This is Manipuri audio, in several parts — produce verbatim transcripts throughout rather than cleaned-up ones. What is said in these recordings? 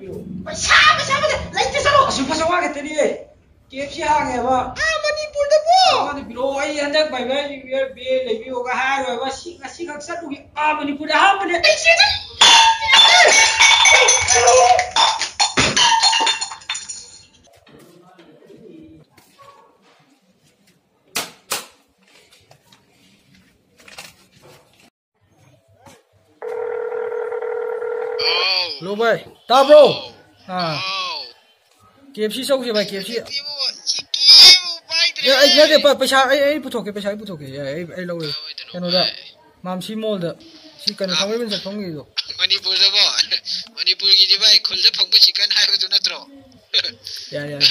ꯄꯩꯁꯥ, ꯄꯩꯁꯥ, ꯄꯩꯁꯥ ꯂꯩꯇꯦ, ꯆꯠꯂꯣ꯫ ꯑꯁ, ꯂꯨꯄꯥ ꯆꯥꯝꯃꯉꯥ ꯈꯛꯇꯅꯤꯌꯦ꯫ ꯀꯦ ꯑꯦꯐ ꯁꯤ ꯍꯥꯡꯉꯦꯕ꯫ ꯑꯥ, ꯃꯅꯤꯄꯨꯔꯗꯕꯣ? ꯆꯥꯝꯃꯉꯥꯗꯤ ꯄꯤꯔꯛꯑꯣ, ꯑꯩ ꯍꯟꯗꯛ ꯕꯥꯏ ꯕꯥꯏ ꯅ꯭ꯌꯨ ꯏꯌꯔ ꯕꯦꯟ ꯂꯩꯕꯤꯌꯣꯒ ꯍꯥꯏꯔꯣꯏꯕ꯫ ꯁꯤ ꯉꯁꯤꯈꯛ ꯆꯠꯂꯨꯒꯦ꯫ ꯑꯥ, ꯃꯅꯤꯄꯨꯔꯗ ꯑꯍꯥꯟꯕꯅꯦ꯫ ꯑꯩ ꯁꯤꯔꯦ꯫ ꯍꯜꯂꯣ ꯚꯥꯏ, ꯇꯥꯕ꯭ꯔꯣ? ꯑꯥ, ꯀꯦ ꯑꯦꯐ ꯁꯤ ꯆꯧꯁꯦ ꯚꯥꯏ, ꯀꯦ ꯑꯦꯐ ꯁꯤ꯫ ꯑꯦ, ꯑꯩ ꯅꯠꯇꯦ, ꯄ-, ꯄꯩꯁꯥ ꯑꯩ, ꯑꯩ ꯄꯨꯊꯣꯛꯀꯦ, ꯄꯩꯁꯥ ꯑꯩ ꯄꯨꯊꯣꯛꯀꯦ, ꯌꯥꯏ, ꯑꯩ, ꯑꯩ ꯂꯧꯔꯦ꯫ ꯀꯩꯅꯣꯗ, ꯃꯥꯝꯁꯤ ꯃꯣꯜꯗ, ꯁꯤ ꯀꯩꯅꯣ, ꯊꯥꯡꯃꯩꯕꯟ ꯆꯠꯐꯝꯒꯤꯗꯣ꯫ ꯃꯅꯤꯄꯨꯔꯗꯕꯣ? ꯃꯅꯤꯄꯨꯔꯒꯤꯗꯤ ꯚꯥꯏ, ꯈꯨꯜꯗ ꯐꯪꯕ ꯆꯤꯛꯀꯟ ꯍꯥꯏꯕꯗꯨ ꯅꯠꯇ꯭ꯔꯣ? ꯌꯥꯏ, ꯌꯥꯏ꯫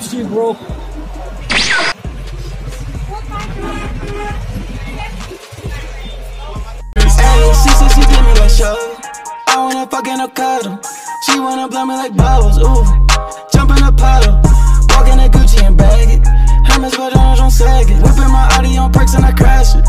See, bro. Hey, she said she give me that show. I wanna fuck and a cuddle. She wanna blow me like bubbles, ooh. Jump in a puddle. Walk in a Gucci and bag it. Hermes but on don't sag it. Whipping my Audi on perks and I crash it.